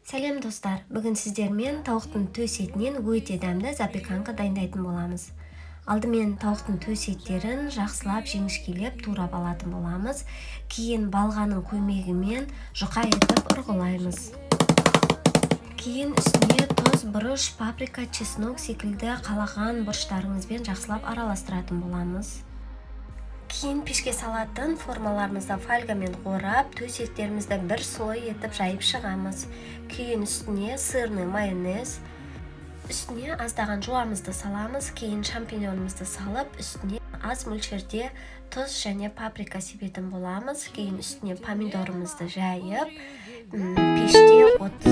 Сәлем, достар! Бүгін сіздермен тауықтың төс етінен өте дәмді запеканка дайындайтын боламыз. Алдымен тауықтың төс еттерін жақсылап жіңішкелеп турап алатын боламыз. Кейін балғаның көмегімен жұқа етіп ұрғылаймыз. Кейін үстіне тұз, бұрыш, паприка, чеснок секілді қалаған бұрыштарыңызбен жақсылап араластыратын боламыз. Кейін пешке салатын формаларымызды фольгамен орап, төс еттерімізді бір слой етіп жайып шығамыз. Кейін үстіне сырный майонез, үстіне аздаған жуамызды саламыз. Кейін шампиньонымызды салып, үстіне аз мөлшерде тұз және паприка себетін боламыз. Кейін үстіне помидорымызды жайып, пеште 30